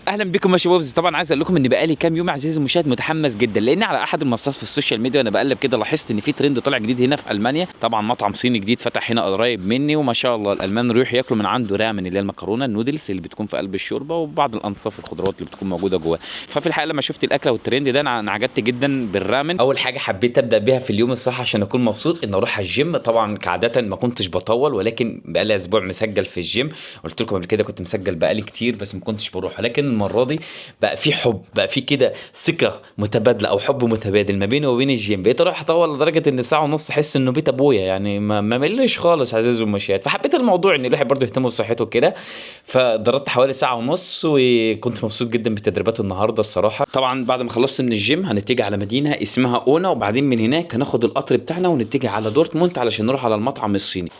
اهلا بكم يا شباب. طبعا عايز اقول لكم ان بقالي كام يوم عزيزي المشاهد متحمس جدا، لان على احد المنصات في ال social media وانا بقلب كده لاحظت ان في ترند طالع جديد هنا في المانيا. طبعا مطعم صيني جديد فتح هنا قريب مني، وما شاء الله الالمان يروحوا ياكلوا من عنده رامن اللي هي المكرونه النودلز اللي بتكون في قلب الشوربة وبعض الانصاف الخضروات اللي بتكون موجودة جوه. ففي الحقيقة لما شفت الاكلة والترند ده انا انعجبت جدا بالرامن. اول حاجة حبيت ابدا بيها في اليوم الصح عشان اكون مبسوط ان اروح على الجيم. طبعا كعادة ما كنتش بطول، ولكن بقالي اسبوع مسجل في الجيم. قلت لكم قبل كده كنت مسجل بقالي كتير بس ما كنتش بروح، ولكن المرة دي بقى في حب، بقى في كده ثقة متبادلة او حب متبادل ما بيني وبين الجيم. بقيت اروح اطول لدرجة ان ساعة ونص احس انه بيت ابويا، يعني ما ملش خالص عزيزي المشاهد. فحبيت الموضوع ان الواحد برضه يهتم بصحته كده، فضربت حوالي ساعة ونص وكنت مبسوط جدا بتدريبات النهارده الصراحة. طبعا بعد ما خلصت من الجيم هنتجه على مدينة اسمها اونا، وبعدين من هناك هناخد القطر بتاعنا ونتجه على دورتموند علشان نروح على المطعم الصيني.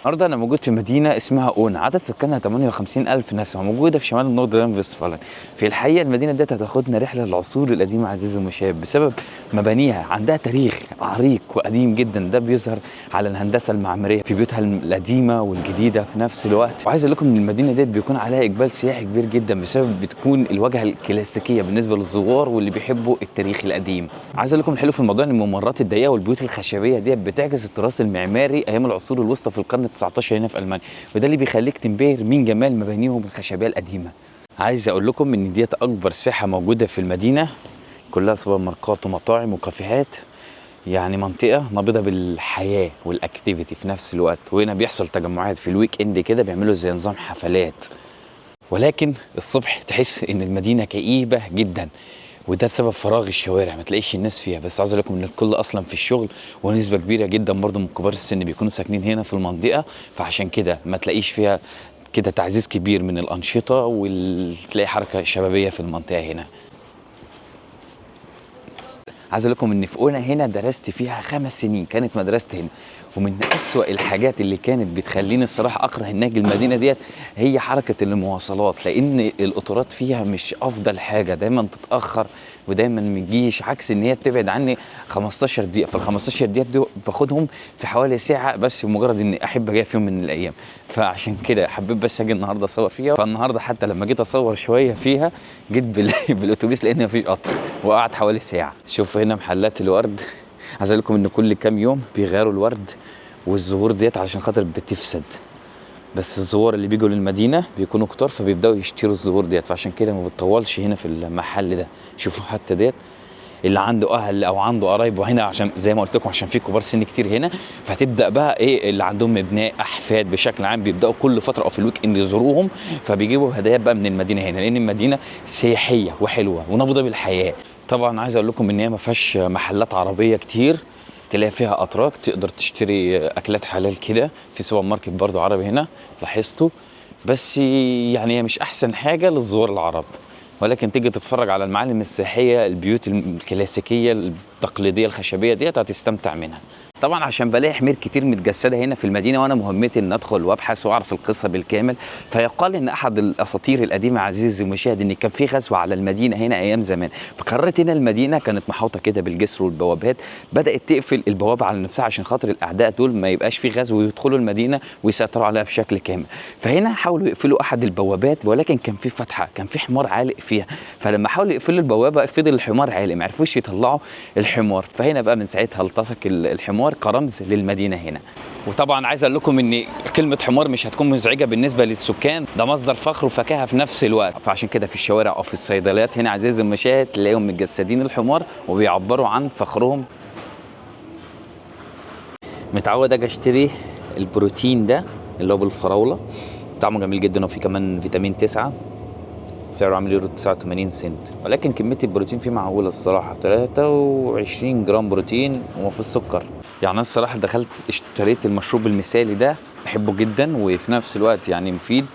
النهارده انا موجود في مدينة اسمها اونا، عدد سكانها 58 الف نسمه، موجودة في شمال نورد راين فيستفالن. في الحقيقة المدينة ديت هتاخدنا رحله للعصور القديمة عزيزي المشاهد، بسبب مبانيها عندها تاريخ عريق وقديم جدا، ده بيظهر على الهندسة المعمارية في بيوتها القديمة والجديده في نفس الوقت. وعايز اقول لكم ان المدينة ديت بيكون عليها اقبال سياحي كبير جدا، بسبب بتكون الواجهة الكلاسيكية بالنسبة للزوار واللي بيحبوا التاريخ القديم. عايز اقول لكم الحلو في الموضوع ان الممرات الضيقه والبيوت الخشبية ديت بتعكس التراث المعماري ايام العصور الوسطى في القرن 19 هنا في المانيا، وده اللي بيخليك تنبهر من جمال مبانيهم الخشبية القديمة. عايز اقول لكم ان ديت اكبر ساحة موجودة في المدينة، كلها سوبر ماركات ومطاعم وكافيهات، يعني منطقة نابضه بالحياة وال activity في نفس الوقت. وهنا بيحصل تجمعات في ال weekend كده، بيعملوا زي نظام حفلات. ولكن الصبح تحس ان المدينة كئيبة جدا، وده بسبب فراغ الشوارع، ما تلاقيش الناس فيها. بس عايز اقول لكم ان الكل اصلا في الشغل، ونسبه كبيرة جدا برضو من كبار السن بيكونوا ساكنين هنا في المنطقة، فعشان كده ما تلاقيش فيها كده تعزيز كبير من الانشطة وتلاقي حركة شبابية في المنطقة هنا. عايز اقول لكم ان في اونا هنا درست فيها 5 سنين، كانت مدرستي هنا، ومن اسوأ الحاجات اللي كانت بتخليني الصراحة اكره ان اجي المدينة ديت هي حركة المواصلات، لان القطارات فيها مش افضل حاجة، دايما تتاخر ودايما ما تجيش، عكس ان هي بتبعد عني 15 دقيقة، فال 15 دقيقة دول باخدهم في حوالي ساعة بس، مجرد اني احب اجي في يوم من الايام. فعشان كده حبيت بس اجي النهارده اصور فيها. فالنهارده حتى لما جيت اصور شوية فيها جيت بالاتوبيس لان مفيش قطر، وقعد حوالي ساعة. شوف هنا محلات الورد، عايز اقول لكم ان كل كام يوم بيغيروا الورد والزهور ديت عشان خاطر بتفسد، بس الزوار اللي بيجوا للمدينة بيكونوا كتار فبيبداوا يشتروا الزهور ديت، فعشان كده ما بتطولش هنا في المحل ده. شوفوا حتى ديت اللي عنده اهل او عنده قرايب وهنا، عشان زي ما قلت لكم عشان في كبار سن كتير هنا، فهتبدا بقى ايه اللي عندهم ابناء احفاد بشكل عام بيبداوا كل فترة او في ال weekend يزوروهم، فبيجيبوا هدايا بقى من المدينة هنا، لان المدينة سياحية وحلوه ونابضه بالحياة. طبعا عايز اقول لكم ان هي ما فيهاش محلات عربية كتير، تلاقي فيها اتراك تقدر تشتري اكلات حلال كده، في سوبر ماركت برضو عربي هنا لاحظته، بس يعني هي مش احسن حاجة للزوار العرب، ولكن تيجي تتفرج على المعالم السياحية، البيوت الكلاسيكية التقليدية الخشبية ديت هتستمتع منها. طبعا عشان بلاقي حمير كتير متجسده هنا في المدينة، وانا مهمتي ان ادخل وابحث واعرف القصة بالكامل. فيقال ان احد الاساطير القديمة عزيزي المشاهد ان كان في غزو على المدينة هنا ايام زمان، فقررت هنا المدينة كانت محاوطه كده بالجسر والبوابات، بدات تقفل البوابة على نفسها عشان خاطر الاعداء دول ما يبقاش في غزو ويدخلوا المدينة ويسيطروا عليها بشكل كامل. فهنا حاولوا يقفلوا احد البوابات، ولكن كان في فتحه، كان في حمار عالق فيها، فلما حاولوا يقفلوا البوابة فضل الحمار عالق، ما عرفوش يطلعوا الحمار. فهنا بقى من ساعتها التصق الحمار كرمز للمدينة هنا. وطبعا عايز اقول لكم ان كلمة حمار مش هتكون مزعجة بالنسبة للسكان، ده مصدر فخر وفكاهه في نفس الوقت. فعشان كده في الشوارع او في الصيدليات هنا عزيزي المشاهد تلاقيهم متجسدين الحمار وبيعبروا عن فخرهم. متعود اجي اشتري البروتين ده اللي هو بالفراوله، طعمه جميل جدا وفيه كمان فيتامين 9، سعره عامل يورو 89 سنت، ولكن كمية البروتين فيه معقولة الصراحة، 23 جرام بروتين وما فيهوش سكر. يعني انا الصراحة دخلت اشتريت المشروب المثالي ده، بحبه جدا وفي نفس الوقت يعني مفيد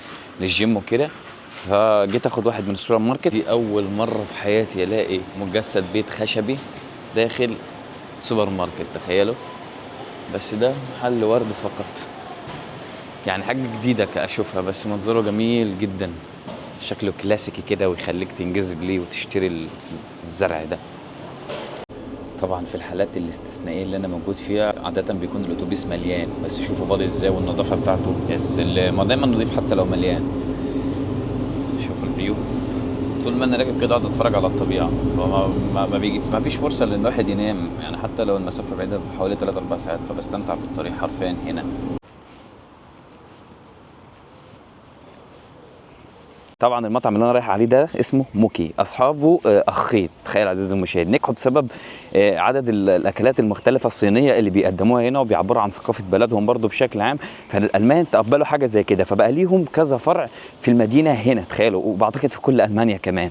للجيم وكده، فجيت اخد واحد من السوبر ماركت. دي اول مرة في حياتي الاقي مجسد بيت خشبي داخل سوبر ماركت، تخيلوا. بس ده محل ورد فقط، يعني حاجة جديدة كأشوفها، بس منظره جميل جدا، شكله كلاسيكي كده ويخليك تنجذب ليه وتشتري الزرع ده. طبعا في الحالات الاستثنائية اللي انا موجود فيها عادة بيكون الاتوبيس مليان، بس شوفوا فاضي ازاي والنظافة بتاعته، يا سلام، ما دايما نظيف حتى لو مليان. view. طول ما انا راكب كده اقعد اتفرج على الطبيعه، فما ما, ما بيجي ما فيش فرصة لان الواحد ينام، يعني حتى لو المسافة بعيدة بحوالي 3 4 ساعات، فبستمتع بالطريق حرفيا هنا. طبعا المطعم اللي انا رايح عليه ده اسمه موكي، اصحابه اخين، تخيل عزيزي المشاهد، نجحوا بسبب عدد الاكلات المختلفة الصينية اللي بيقدموها هنا، وبيعبروا عن ثقافة بلدهم برضو بشكل عام. فالالمان تقبلوا حاجة زي كده، فبقى ليهم كذا فرع في المدينة هنا، تخيلوا، وبعتقد في كل المانيا كمان.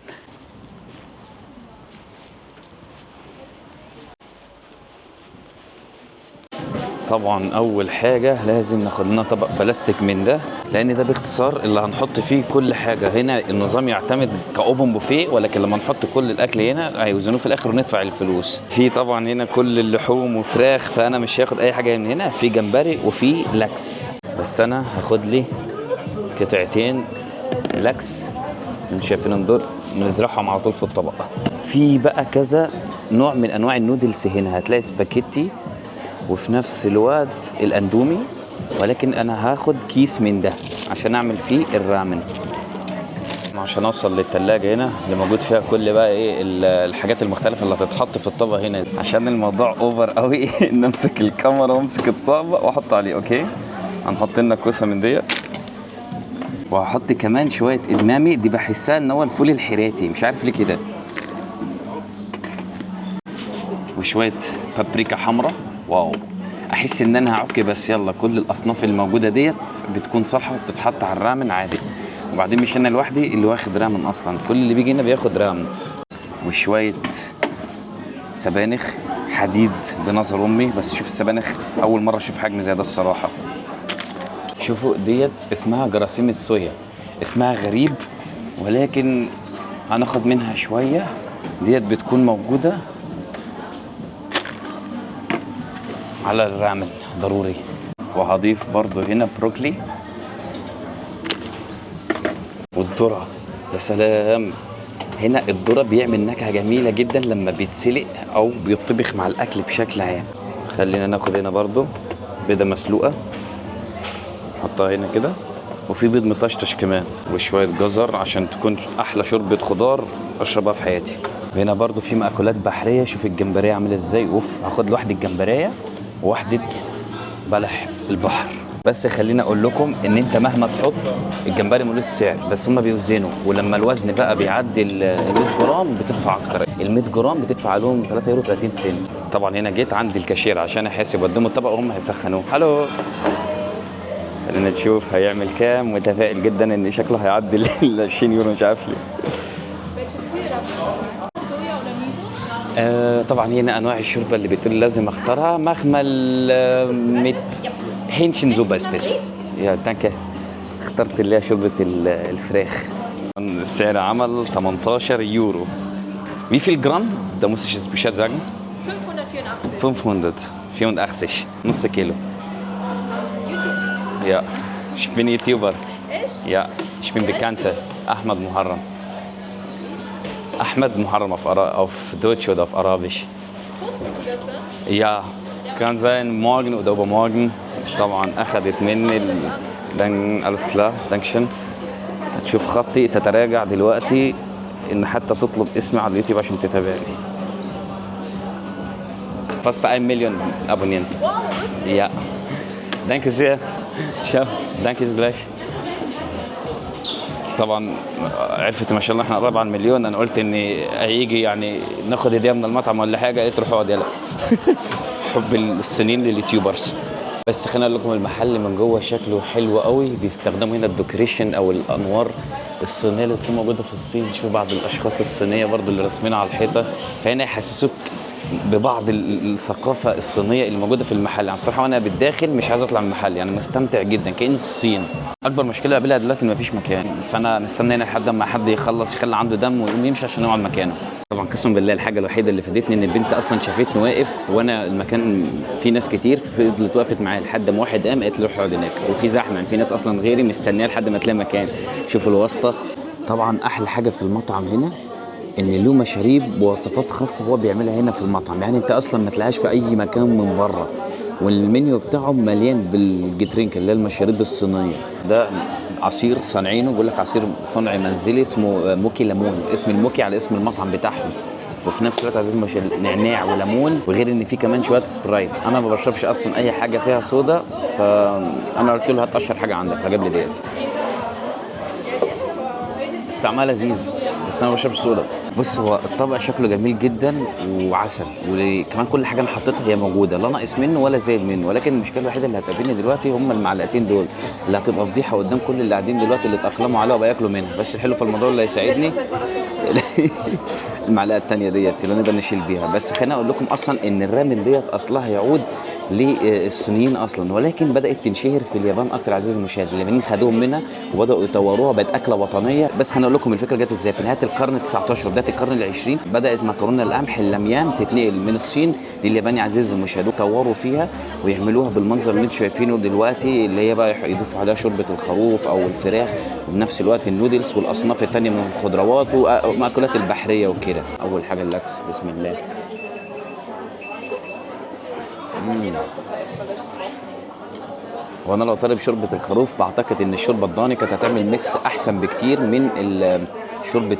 طبعا اول حاجة لازم ناخد لنا طبق بلاستيك من ده، لان ده باختصار اللي هنحط فيه كل حاجة. هنا النظام يعتمد ك open buffet، ولكن لما نحط كل الاكل هنا هيوزنوه في الاخر وندفع الفلوس. في طبعا هنا كل اللحوم وفراخ، فانا مش هاخد اي حاجة من هنا. في جمبري وفي Lachs، بس انا هاخد لي قطعتين Lachs انتوا شايفينهم دول، بنزرعهم على طول في الطبق. في بقى كذا نوع من انواع النودلز هنا، هتلاقي سباكيتي وفي نفس الوقت الاندومي، ولكن انا هاخد كيس من ده عشان اعمل فيه الرامن. عشان اوصل للتلاجة هنا اللي موجود فيها كل بقى ايه الحاجات المختلفة اللي هتتحط في الطبق هنا، عشان الموضوع over قوي ان امسك الكاميرا وامسك الطبق واحط عليه. okay، هنحط لنا كوسة من ديت، وهحط كمان شوية ادمامي، دي بحسها ان هو الفول الحراتي، مش عارف ليه كده، وشوية بابريكا حمراء. wow، احس ان انا هعك، بس يلا كل الاصناف الموجودة ديت بتكون صالحه وبتتحط على الرامن عادي. وبعدين مش انا لوحدي اللي واخد رامن اصلا، كل اللي بيجي هنا بياخد رامن. وشوية سبانخ حديد بنظر امي، بس شوف السبانخ اول مرة اشوف حجم زي ده الصراحة. شوفوا ديت اسمها جراثيم الصويا، اسمها غريب ولكن هناخد منها شوية. ديت بتكون موجودة على الرامن ضروري. وهضيف برضو هنا بروكلي والذرة. يا سلام، هنا الذرة بيعمل نكهة جميلة جدا لما بيتسلق أو بيطبخ مع الأكل بشكل عام. خلينا ناخد هنا برضو بيضة مسلوقة، نحطها هنا كده، وفي بيض مطشطش كمان، وشوية جزر عشان تكون أحلى شوربة خضار أشربها في حياتي. هنا برضو في مأكولات بحرية، شوف الجمبرية عاملة ازاي. اوف، هاخد لوحدي الجمبرية وواحدة بلح البحر. بس خليني اقول لكم ان انت مهما تحط الجمبري ملوش سعر، بس هما بيوزنوا، ولما الوزن بقى بيعدي ال 100 جرام بتدفع اكتر. ال 100 جرام بتدفع عليهم 3 يورو 30 سنت. طبعا هنا جيت عند الكاشير عشان احاسب وقدمه الطبق وهم هيسخنوه. Hallo، خلينا نشوف هيعمل كام. متفائل جدا ان شكله هيعدي ال 20 يورو، مش عارف ليه. طبعا هنا انواع الشوربة اللي بتقول لازم اختارها. Mach mal mit Hähnchensuppe bitte. Ja, danke. اخترت اللي هي شوربة الفراخ. السعر عمل 18 يورو. Wie viel Gramm? Da muss ich es Bescheid sagen. 584. 584 نص كيلو. Ja, ich bin YouTuber. Echt? Ja, ich bin bekannter. Ahmad Muharram. Ahmad Muharram auf Deutsch oder auf Arabisch. Postest du das, ne? Ja, kann sein morgen oder übermorgen. طبعا اخذت مني dann alles klar, danke. هتشوف خطي تتراجع دلوقتي ان حتى تطلب اسمي على اليوتيوب عشان تتابعني. Fast 1 Million Abonnent. Wow, wirklich? Ja. Danke sehr. Ciao. Danke gleich. طبعا عرفت ما شاء الله احنا قرب على المليون. انا قلت ان هيجي يعني ناخد هديه من المطعم ولا حاجه، قالت روح اقعد يلا. حب الصينيين لل YouTubers. بس خلينا اقول لكم المحل من جوه شكله حلو قوي. بيستخدموا هنا ال decoration او الانوار الصينية اللي بتكون موجودة في الصين. شوف بعض الاشخاص الصينية برضو اللي راسمينها على الحيطة، فهنا يحسسوك ببعض الثقافة الصينية اللي موجودة في المحل. يعني الصراحة وانا بالداخل مش عايز اطلع من المحل، يعني مستمتع جدا كأن الصين. اكبر مشكلة قابلها دلوقتي ان مفيش مكان، فانا مستني هنا لحد ما حد يخلص يخلي عنده دم ويقوم يمشي عشان يقعد مكانه. طبعا قسم بالله الحاجة الوحيدة اللي فادتني ان البنت اصلا شافتني واقف وانا المكان فيه ناس كتير، فضلت وقفت معايا لحد ما واحد قام قالت له روح اقعد هناك، وفي زحمة يعني في ناس اصلا غيري مستنيه لحد ما تلاقي مكان. شوف الواسطة. طبعا احلى حاجة في المطعم هنا ان له مشاريب بوصفات خاصة هو بيعملها هنا في المطعم، يعني انت اصلا ما تلاقيهاش في اي مكان من بره. والمنيو بتاعهم مليان بال Getränke اللي هي المشاريب الصينية. ده عصير صانعينه، بيقول لك عصير صنع منزلي اسمه موكي ليمون، اسم الموكي على اسم المطعم بتاعهم. وفي نفس الوقت عايزين نعناع وليمون، وغير ان في كمان شوية سبرايت. انا ما بشربش اصلا اي حاجة فيها صودا، فانا قلت له هات اشهر حاجة عندك، فجاب لي ديت. بس طعمها لذيذ، بس انا ما بشربش صودا. بص هو الطبق شكله جميل جدا وعسل، وكمان كل حاجة انا حطيتها هي موجودة، لا ناقص منه ولا زايد منه. ولكن المشكلة الوحيدة اللي هتقابلني دلوقتي هم المعلقتين دول، اللي هتبقى فضيحة قدام كل اللي قاعدين دلوقتي اللي اتاقلموا عليها وبياكلوا منها. بس الحلو في الموضوع اللي هيساعدني المعلقة الثانية ديت اللي نقدر نشيل بيها. بس خليني اقول لكم اصلا ان الرامن ديت اصلها يعود للصينيين اصلا، ولكن بدات تنشهر في اليابان اكتر. عزيزي المشاهد، اليابانيين خدوهم منها وبداوا يطوروها، بقت اكله وطنية. بس خليني اقول لكم الفكرة جت ازاي. في نهاية القرن 19 بداية القرن ال20 بدات مكرونه القمح اللاميان تتنقل من الصين لليابان يا عزيزي المشاهد، وطوروا فيها ويعملوها بالمنظر اللي انتم شايفينه دلوقتي، اللي هي بقى يضيفوا عليها شوربة الخروف او الفراخ، وبنفس الوقت النودلز والاصناف الثانية من الخضروات والمأكولات البحرية وكده. اول حاجة اللاكس، بسم الله. وانا لو طالب شوربة الخروف بعتقد ان الشوربة الضاني كانت هتعمل mix احسن بكتير من شوربة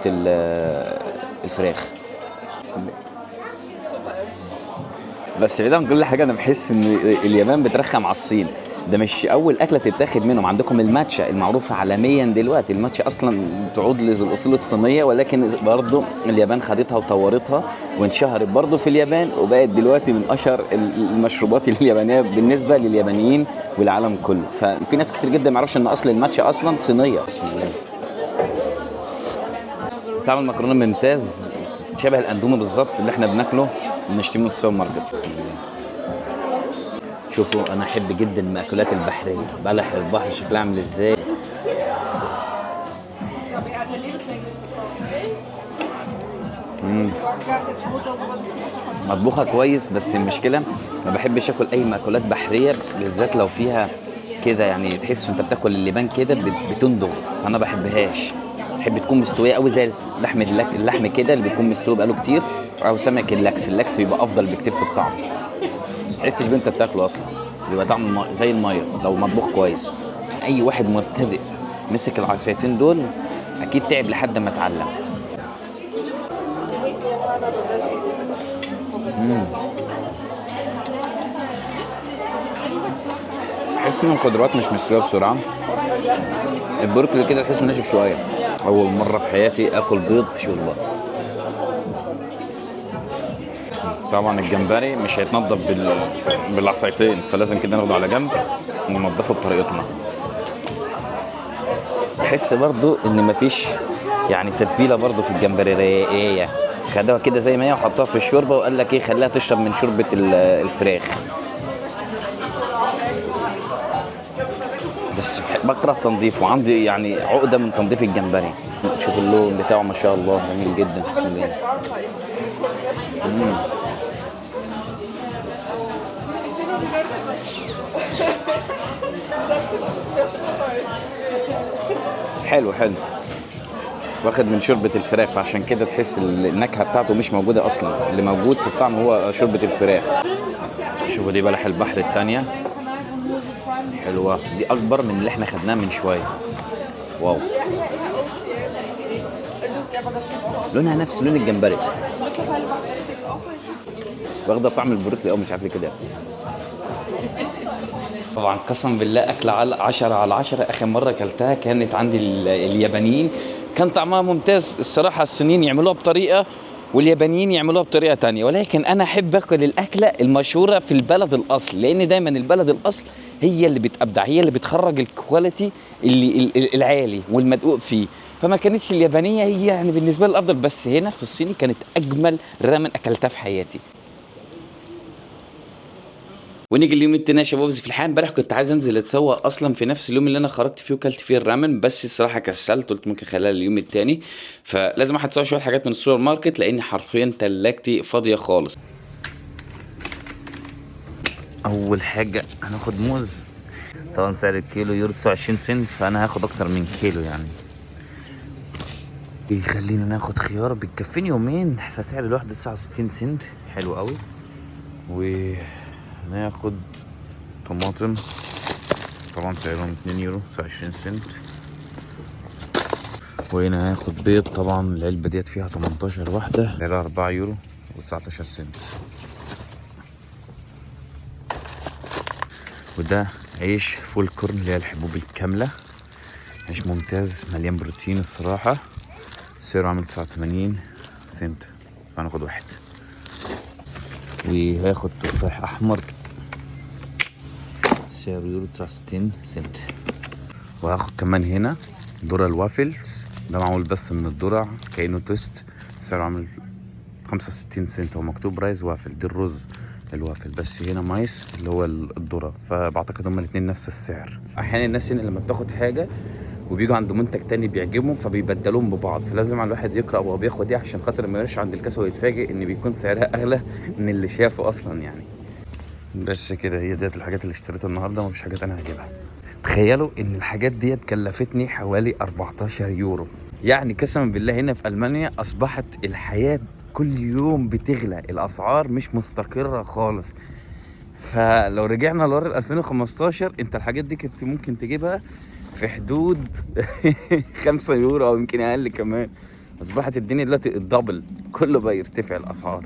الفراخ. بسم الله. بس بعيد عن كل حاجة، انا بحس ان اليابان بترخم على الصين. ده مش اول اكله تتاخد منهم. عندكم الماتشا المعروفة عالميا دلوقتي، الماتشا اصلا تعود للاصول الصينية، ولكن برضه اليابان خدتها وطورتها وانشهرت برضه في اليابان، وبقت دلوقتي من اشهر المشروبات اليابانية بالنسبة لليابانيين والعالم كله. ففي ناس كتير جدا ما يعرفش ان اصل الماتشا اصلا صينية. بسم الله. طعم المكرونه ممتاز، شبه الاندومي بالظبط اللي احنا بناكله بنشتريه من السوبر ماركت. بسم الله. شوفوا انا احب جدا المأكولات البحرية، بلح البحر شكلها عامل ازاي. مطبوخه كويس، بس المشكلة ما بحبش اكل اي مأكولات بحرية، بالذات لو فيها كده يعني تحس انت بتاكل اللبان كده بتندغ، فانا ما بحبهاش. بحب تكون مستوية قوي زي اللحم كده اللي بيكون مستوي بقاله كتير، او سمك اللاكس. اللاكس بيبقى افضل بكتير في الطعم، تحسش بانت بتاكله اصلا، بيبقى طعمه زي المية لو مطبوخ كويس. اي واحد مبتدئ مسك العصايتين دول اكيد تعب لحد ما اتعلم. تحس ان الخضروات مش مستوية بسرعة. البروكلي كده تحسه ناشف شوية. اول مرة في حياتي اكل بيض في شوربة. طبعا الجمبري مش هيتنضف بالعصايتين، فلازم كده ناخده على جنب وننضفه بطريقتنا. بحس برضو ان مفيش يعني تتبيله برضو في الجمبري، خدوها كده زي ما هي وحطوها في الشوربة وقال لك ايه، خليها تشرب من شوربة الفراخ. بس بكره تنظيفه، وعندي يعني عقده من تنظيف الجمبري. شوف اللون بتاعه ما شاء الله جميل جدا. حلو حلو، واخد من شوربة الفراخ، فعشان كده تحس النكهة بتاعته مش موجودة أصلا، اللي موجود في الطعم هو شوربة الفراخ. شوفوا دي بلح البحر التانية حلوة، دي أكبر من اللي احنا خدناه من شوية. واو، لونها نفس لون الجمبري، واخدة طعم البروكلي أو مش عارف ليه كده. طبعا قسم بالله أكلة على 10 على 10. آخر مرة أكلتها كانت عند اليابانيين، كان طعمها ممتاز الصراحة. الصينيين يعملوها بطريقة واليابانيين يعملوها بطريقة تانية، ولكن أنا أحب أكل الأكلة المشهورة في البلد الأصل، لأن دايما البلد الأصل هي اللي بتبدع، هي اللي بتخرج ال quality اللي العالي والمدقوق فيه. فما كانتش اليابانية هي يعني بالنسبة لي الأفضل، بس هنا في الصيني كانت أجمل رامن أكلتها في حياتي. ونيجي اليوم التاني يا شباب. في الحقيقة امبارح كنت عايز انزل اتسوق اصلا في نفس اليوم اللي انا خرجت فيه وكلت فيه الرامن، بس الصراحة كسلت، قلت ممكن خلال اليوم التاني. فلازم اروح اتسوق شوية حاجات من السوبر ماركت، لان حرفيا تلاجتي فاضية خالص. اول حاجة هناخد موز، طبعا سعر الكيلو يورو 29 سنت، فانا هاخد اكتر من كيلو يعني. بيخلينا ناخد خيار بتكفيني يومين، فسعر الواحدة 69 سنت، حلو قوي. وناخد طماطم، طبعا سعرهم 2 يورو 29 سنت. وهنا هاخد بيض، طبعا العلبة ديت فيها 18 واحدة، سعرها 4 يورو و19 سنت. وده عيش فولكورن اللي هي الحبوب الكاملة، عيش ممتاز مليان بروتين الصراحة، سعره عامل 89 سنت، فهناخد واحد. وهاخد تفاح احمر سعره يورو 69 سنت. وهاخد كمان هنا ذرة الوافلز، ده معمول بس من الذرة كأنه توست، سعره عامل 65 سنت، هو مكتوب rice waffle، دي الرز الوافل، بس هنا Mais اللي هو الذرة، فبعتقد هما الاتنين نفس السعر. احيانا الناس هنا لما بتاخد حاجة وبيجوا عند منتج تاني بيعجبهم فبيبدلوهم ببعض، فلازم على الواحد يقرأ وهو بياخد ايه عشان خاطر ما يروحش عند الكاسة ويتفاجئ ان بيكون سعرها اغلى من اللي شافه اصلا يعني. بس كده هي ديت الحاجات اللي اشتريتها النهارده، ومفيش حاجات انا هجيبها. تخيلوا ان الحاجات ديت كلفتني حوالي 14 يورو، يعني قسما بالله هنا في المانيا اصبحت الحياة كل يوم بتغلى، الاسعار مش مستقرة خالص. فلو رجعنا لورا 2015 انت الحاجات دي كنت ممكن تجيبها في حدود 5 يورو او يمكن اقل كمان. اصبحت الدنيا دلوقتي ال double، كله بقى يرتفع الاسعار.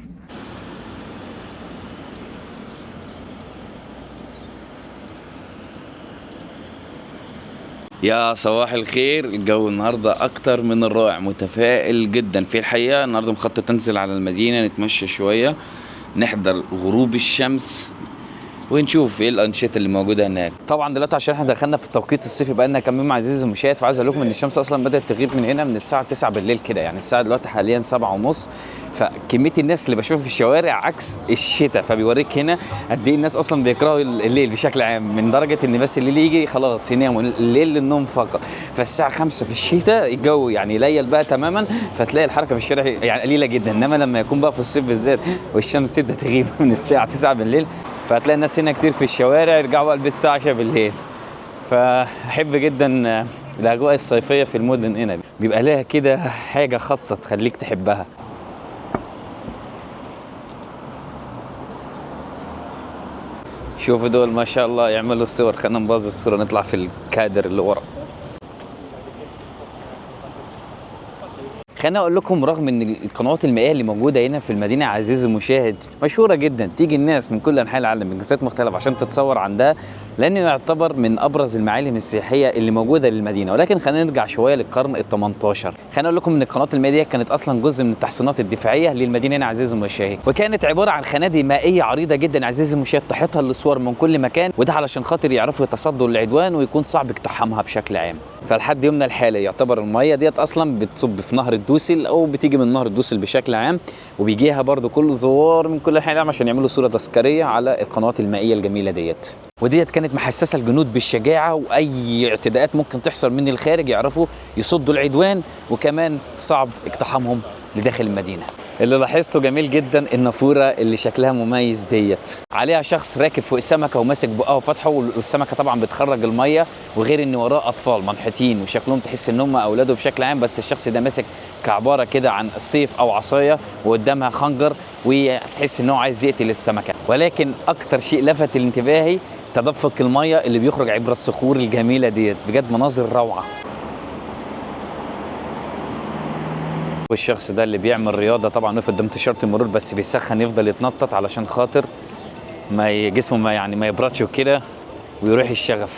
يا صباح الخير، الجو النهارده اكتر من الرائع، متفائل جدا في الحقيقة. النهارده مخطط انزل على المدينة، نتمشى شوية، نحضر غروب الشمس، ونشوف ايه الانشطة اللي موجودة هناك. طبعا دلوقتي عشان احنا دخلنا في التوقيت الصيفي بقى لنا كام يوم عزيزي المشاهد، فعايز اقول لكم ان الشمس اصلا بدات تغيب من هنا من الساعة 9 بالليل كده، يعني الساعة دلوقتي حاليا 7:30. فكميه الناس اللي بشوفها في الشوارع عكس الشتاء، فبيوريك هنا قد ايه الناس اصلا بيكرهوا الليل بشكل عام، من درجه ان بس الليل يجي خلاص يناموا الليل للنوم فقط. فالساعة 5 في الشتاء الجو يعني ليل بقى تماما، فتلاقي الحركة في الشارع يعني قليله جدا. انما لما يكون بقى في الصيف بالذات والشمس تبدا تغيب من الساعة 9 بالليل، فهتلاقي الناس هنا كتير في الشوارع، يرجعوا بقى البيت الساعة 10 بالليل. فأحب جدا الأجواء الصيفية في المدن هنا، بيبقى لها كده حاجة خاصة تخليك تحبها. شوفوا دول ما شاء الله يعملوا الصور، خلينا نباظ الصورة نطلع في الكادر اللي ورا. خليني اقول لكم رغم ان القنوات المائية اللي موجودة هنا في المدينة عزيزي المشاهد مشهورة جدا، تيجي الناس من كل انحاء العالم من جنسيات مختلفة عشان تتصور عندها، لانه يعتبر من ابرز المعالم السياحية اللي موجودة للمدينة. ولكن خلينا نرجع شوية للقرن ال18. خليني اقول لكم ان القنوات المائية دي كانت اصلا جزء من التحصينات الدفاعية للمدينة هنا عزيزي المشاهد، وكانت عبارة عن خنادق مائية عريضة جدا عزيزي المشاهد تحيطها الاسوار من كل مكان، وده علشان خاطر يعرفوا يتصدوا للعدوان ويكون صعب اقتحامها بشكل عام. فلحد يومنا الحالي يعتبر المية ديت اصلا بتصب في نهر الدوسل او بتيجي من نهر الدوسل بشكل عام، وبيجيها برضو كل زوار من كل انحاء العالم عشان يعملوا صوره تذكارية على القنوات المائية الجميلة ديت. وديت كانت محسسه الجنود بالشجاعه، واي اعتداءات ممكن تحصل من الخارج يعرفوا يصدوا العدوان، وكمان صعب اقتحامهم لداخل المدينة. اللي لاحظته جميل جدا النافوره اللي شكلها مميز ديت، عليها شخص راكب فوق السمكة وماسك بقها وفتحه، والسمكه طبعا بتخرج المية، وغير ان وراه اطفال منحتين وشكلهم تحس ان هم اولاده بشكل عام، بس الشخص ده ماسك كعباره كده عن السيف او عصاية وقدامها خنجر، وتحس ان هو عايز يقتل السمكة. ولكن اكتر شيء لفت انتباهي تدفق المية اللي بيخرج عبر الصخور الجميلة ديت، بجد مناظر روعه. والشخص ده اللي بيعمل رياضة طبعا وقف قدام تيشيرت المرور، بس بيسخن يفضل يتنطط علشان خاطر ما جسمه ما يعني ما يبردش وكده ويروح الشغف.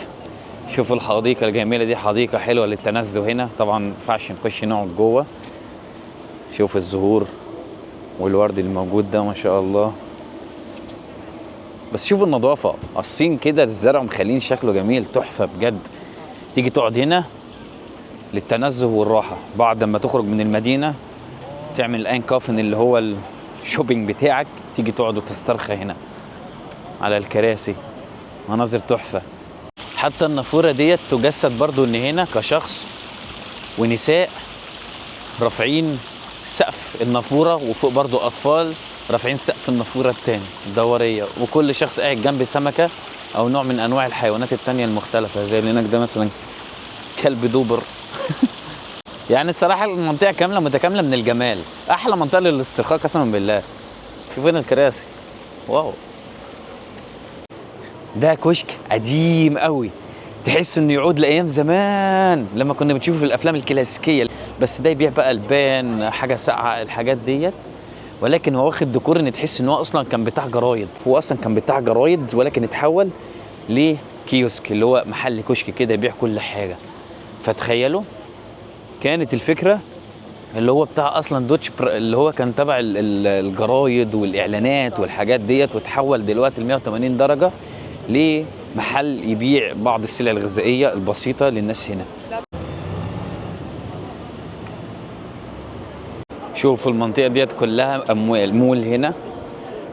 شوفوا الحديقة الجميلة دي، حديقة حلوة للتنزه هنا، طبعا ما ينفعش نخش نقعد جوه. شوف الزهور والورد اللي موجود ده ما شاء الله، بس شوفوا النظافة، قصين كده الزرع ومخلين شكله جميل تحفة بجد. تيجي تقعد هنا للتنزه والراحة بعد ما تخرج من المدينة، تعمل ال Einkaufen اللي هو ال shopping بتاعك، تيجي تقعد وتسترخى هنا على الكراسي، مناظر تحفة. حتى النافوره ديت تجسد برضو ان هنا كشخص ونساء رافعين سقف النافوره، وفوق برضو اطفال رافعين سقف النافوره التاني الدورية، وكل شخص قاعد جنب سمكة او نوع من انواع الحيوانات التانية المختلفة، زي اللي هناك ده مثلا كلب دوبر. يعني الصراحة المنطقة كاملة متكاملة من الجمال، احلى منطقة للاسترخاء قسما بالله. شوف هنا الكراسي، واو. ده كشك قديم قوي، تحس انه يعود لايام زمان لما كنا بنشوفه في الافلام الكلاسيكية. بس ده يبيع بقى البان، حاجة ساقعه، الحاجات ديت. ولكن هو واخد ديكور ان تحس ان هو اصلا كان بتاع جرايد، هو اصلا كان بتاع جرايد ولكن اتحول لكيوسك اللي هو محل كشك كده يبيع كل حاجة. فتخيلوا كانت الفكرة اللي هو بتاع اصلا دوتش اللي هو كان تبع الجرايد والاعلانات والحاجات ديت، وتحول دلوقتي ل 180 درجه لمحل يبيع بعض السلع الغذائية البسيطة للناس هنا. شوفوا المنطقة ديت كلها اموال، مول هنا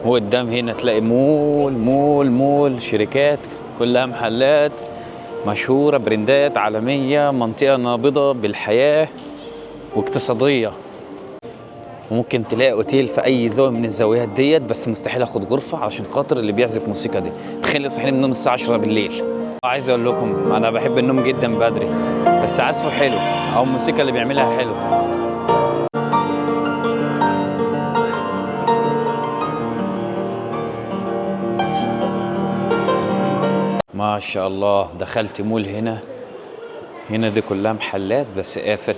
وقدام هنا تلاقي مول مول مول، شركات كلها محلات مشهورة، براندات عالمية، منطقة نابضه بالحياة واقتصادية. وممكن تلاقي اوتيل في اي زاوية من الزاويات ديت، بس مستحيل اخد غرفة عشان خاطر اللي بيعزف موسيقى دي. تخيل صحينا من النوم الساعة 10 بالليل. عايز اقول لكم انا بحب النوم جدا بدري، بس عزفه حلو او الموسيقى اللي بيعملها حلو. ما شاء الله دخلت مول هنا، هنا دي كلها محلات بس قافل،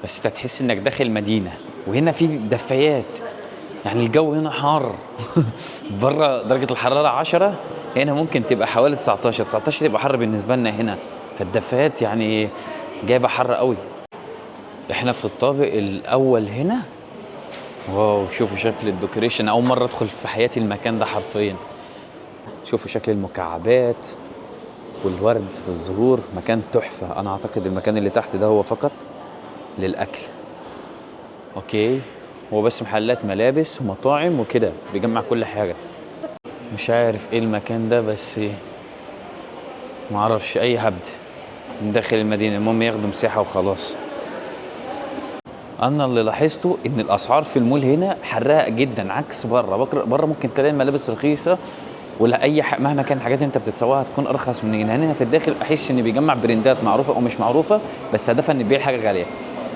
بس انت تحس انك داخل مدينة. وهنا في دفايات، يعني الجو هنا حار بره درجه الحرارة 10، هنا ممكن تبقى حوالي 19، 19 يبقى حر بالنسبة لنا هنا. فالدفايات يعني جايبه حر قوي. احنا في الطابق الاول هنا. wow، شوفوا شكل ال decoration، اول مرة ادخل في حياتي المكان ده حرفيا. شوفوا شكل المكعبات والورد والزهور، مكان تحفة. انا اعتقد المكان اللي تحت ده هو فقط للاكل. okay، هو بس محلات ملابس ومطاعم وكده، بيجمع كل حاجة. مش عارف ايه المكان ده، بس معرفش اي هبد من داخل المدينة، المهم ياخدوا مساحة وخلاص. انا اللي لاحظته ان الاسعار في المول هنا حراقه جدا عكس بره. بره ممكن تلاقي الملابس رخيصة ولا اي مهما كان الحاجات اللي انت بتتسوقها تكون ارخص من هنا. هنا في الداخل احس ان بيجمع براندات معروفة او مش معروفة، بس هدفها ان يبيع حاجة غالية.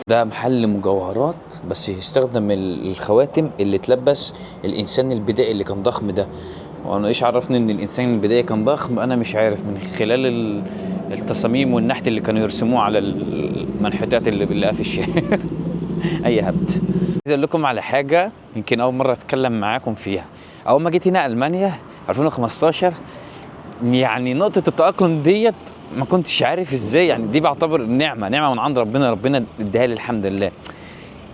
ده محل مجوهرات بس يستخدم الخواتم اللي تلبس الانسان البدائي اللي كان ضخم ده. وانا ايش عرفني ان الانسان البدائي كان ضخم؟ انا مش عارف، من خلال التصاميم والنحت اللي كانوا يرسموه على المنحوتات اللي بنلاقيها في الشارع. اي هبد. عايز اقول لكم على حاجة يمكن اول مرة اتكلم معاكم فيها. اول ما جيت هنا المانيا 2015، يعني نقطة التأقلم ديت ما كنتش عارف ازاي، يعني دي بعتبر نعمة، نعمة من عند ربنا، ربنا اداها لي الحمد لله.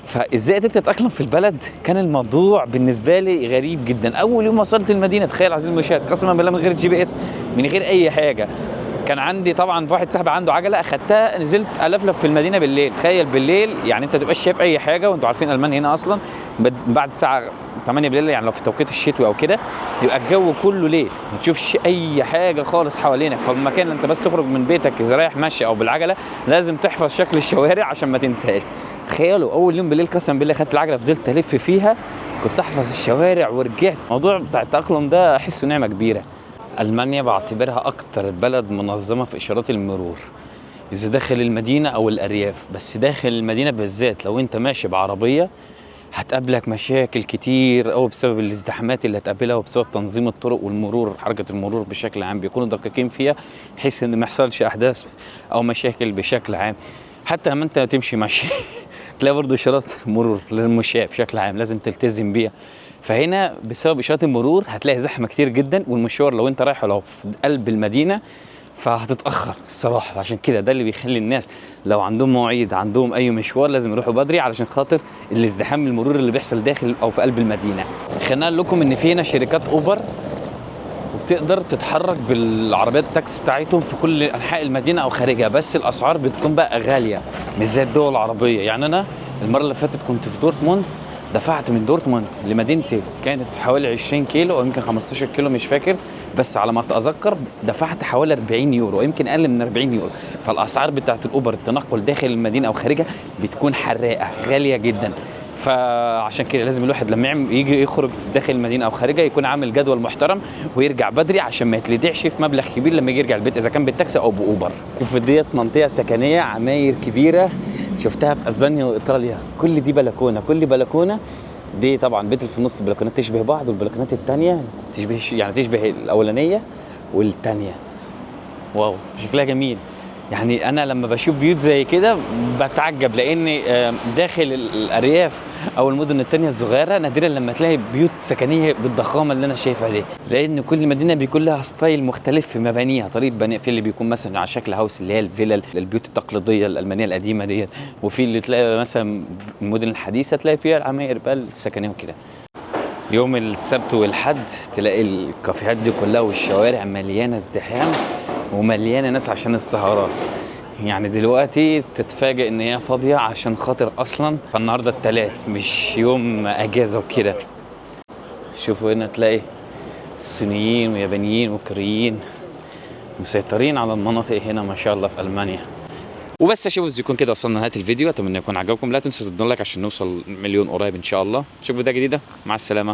فازاي قدرت اتأقلم في البلد؟ كان الموضوع بالنسبة لي غريب جدا. اول يوم وصلت المدينة، تخيل عزيزي المشاهد، قسما بالله من غير GPS، من غير اي حاجة. كان عندي طبعا واحد صاحبي عنده عجلة، اخدتها نزلت الفلف في المدينة بالليل. تخيل بالليل، يعني انت تبقاش شايف اي حاجة، وانتوا عارفين المانيا هنا اصلا بعد الساعة 8 بالليل، يعني لو في التوقيت الشتوي او كده يبقى الجو كله ليل، ما تشوفش اي حاجة خالص حوالينك. فالمكان اللي انت بس تخرج من بيتك اذا رايح ماشي او بالعجله لازم تحفظ شكل الشوارع عشان ما تنساش. تخيلوا اول يوم بالليل قسما بالله خدت العجلة فضلت الف فيها، كنت احفظ الشوارع ورجعت. الموضوع بتاع التاقلم ده احسه نعمه كبيرة. المانيا بعتبرها اكتر بلد منظمة في اشارات المرور، اذا داخل المدينة او الارياف. بس داخل المدينة بالذات لو انت ماشي بعربيه هتقابلك مشاكل كتير قوي بسبب الازدحامات اللي هتقابلها، وبسبب تنظيم الطرق والمرور، حركة المرور بشكل عام بيكونوا دقيقين فيها بحيث ان ما يحصلش احداث او مشاكل بشكل عام. حتى لما انت تمشي ماشي تلاقي برضه اشارات مرور للمشاة بشكل عام لازم تلتزم بيها. فهنا بسبب اشارات المرور هتلاقي زحمة كتير جدا، والمشوار لو انت رايح لو في قلب المدينة فهتتاخر الصراحة. عشان كده ده اللي بيخلي الناس لو عندهم مواعيد، عندهم اي مشوار، لازم يروحوا بدري علشان خاطر الازدحام المرور اللي بيحصل داخل او في قلب المدينة. خلينا اقول لكم ان في هنا شركات اوبر، وبتقدر تتحرك بالعربيات التاكسي بتاعتهم في كل انحاء المدينة او خارجها، بس الاسعار بتكون بقى غالية مش زي الدول العربية. يعني انا المرة اللي فاتت كنت في دورتموند، دفعت من دورتموند لمدينتي كانت حوالي 20 كيلو او يمكن 15 كيلو مش فاكر، بس على ما اتذكر دفعت حوالي 40 يورو، يمكن اقل من 40 يورو. فالاسعار بتاعت الاوبر التنقل داخل المدينة او خارجها بتكون حراقه غالية جدا. فعشان كده لازم الواحد لما يجي يخرج داخل المدينة او خارجها يكون عامل جدول محترم ويرجع بدري عشان ما يتلدعش في مبلغ كبير لما يجي يرجع البيت، اذا كان بالتاكسي او باوبر. في ديت منطقة سكنية، عماير كبيرة شفتها في اسبانيا وايطاليا، كل دي بلكونة، كل بلكونة دي طبعا بيت اللي في النص البلكونات تشبه بعض، والبلكونات الثانية تشبه، يعني تشبه الاولانية والثانية. wow شكلها جميل. يعني انا لما بشوف بيوت زي كده بتعجب، لان داخل الارياف او المدن التانية الصغيرة نادرا لما تلاقي بيوت سكنية بالضخامه اللي انا شايفها دي، لان كل مدينة بيكون لها style مختلف في مبانيها، طريقه بناء. في اللي بيكون مثلا على شكل house اللي هي الفيلل، البيوت التقليدية الالمانية القديمة ديت، وفي اللي تلاقي مثلا المدن الحديثة تلاقي فيها العماير بقى السكنية وكده. يوم السبت والحد تلاقي الكافيهات دي كلها والشوارع مليانة ازدحام ومليانة ناس عشان السهرات. يعني دلوقتي تتفاجئ ان هي فاضية عشان خاطر اصلا فالنهارده التلات مش يوم اجازه وكده. شوفوا هنا تلاقي الصينيين ويابانيين وكوريين مسيطرين على المناطق هنا ما شاء الله في المانيا. وبس يا شباب يكون كده وصلنا نهاية الفيديو، اتمنى يكون عجبكم. لا تنسوا تدوا like عشان نوصل مليون قريب ان شاء الله. اشوفكم فيديو جديدة، مع السلامة.